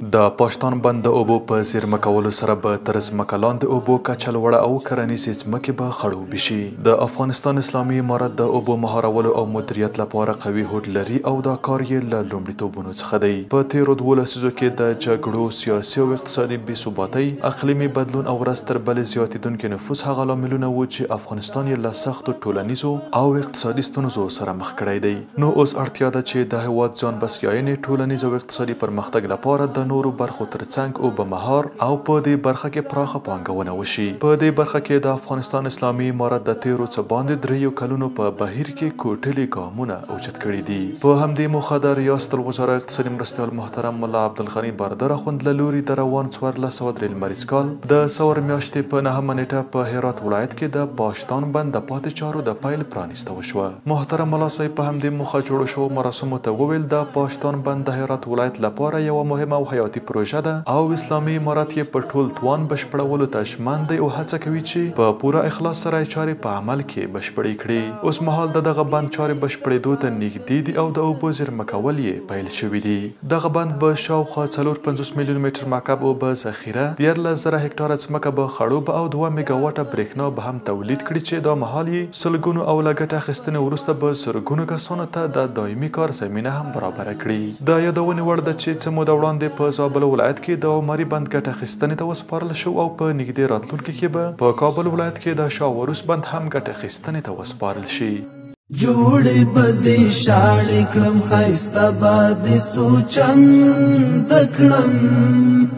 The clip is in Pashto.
د پاشتان بند د اوبو په زیرمه کولو سره به تر ځمکه لاندې اوبو کچه لوړه او کرنیزې ځمکې به خړوبې شي. د افغانستان اسلامي امارت د اوبو مهارولو او مدیریت لپاره قوي هوډ لري او دا کار یې له لومړیتوبونو څخه دی. په تېرو 2 لسیزو کې د جګړو، سیاسي او اقتصادي بې ثباتۍ، اقلیمي بدلون او ورځ تر بلې زیاتېدونکي نفوس هغه لاملونه وو چې افغانستان یې له سختو ټولنیزو او اقتصادي ستونزو سره مخ کړی دی. نو اوس اړتیا ده چې د هېواد ځان بسیاینې، ټولنیز او اقتصادي پرمختګ لپاره د نورو برخو ترڅنګ اوبه مهار او په دې برخه کې پراخه پانګونه وشي. په دې برخه کې د افغانستان اسلامي امارت د تېرو څه باندې 3 کلونو په بهیر کې کوټلي ګامونه اوچت کړي دي. په همدې موخه د ریاست الوزراء اقتصادي مرستیال محترم ملا عبدالغني برادر اخوند له لوري د روان 1403 لمریز کال د ثور میاشتې په 9مه نېټه په هرات ولایت کې د پاشتان بند د پاتې چارو د پیل پرانیسته وشوه. محترم ملا صاحب په همدې موخه جوړو شوو مراسمو ته وویل، د پاشتان بند د هرات ولایت لپاره یوه مهمه او حیاتي پروژه ده او اسلامي امارت یې په ټول توان بشپړولو ته ژمن دی او هڅه کوي چې په پوره اخلاص سره یې چارې په عمل کې بشپړې کړي. اوس مهال د دغه بند چارې بشپړېدو ته نږدې دي او د اوبو زیرمه کول یې پیل شوي دي. دغه بند به شاوخوا 54 میلیون متر مکعب اوبه ذخیره، 13,000 هکټاره ځمکه به خړوبه او 2 میګاواټه برېښنا به هم تولید کړي چې دا مهال یې سلګونو او له ګټه اخیستنې وروسته به زرګونو کسانو ته د دایمي کار زمینه هم برابره کړي. د یادونې وړ ده چې څه موده وړاندې په زابل ولایت کې د عمري بند ګټه اخیستنې ته وسپارل شو او په نږدې راتلونکي کې به په کابل ولایت کې د شاه وروس بند هم ګټه اخیستنې ته وسپارل شي. جوړې به دې شاړې کړم، ښایسته به دې څو چنده کړم.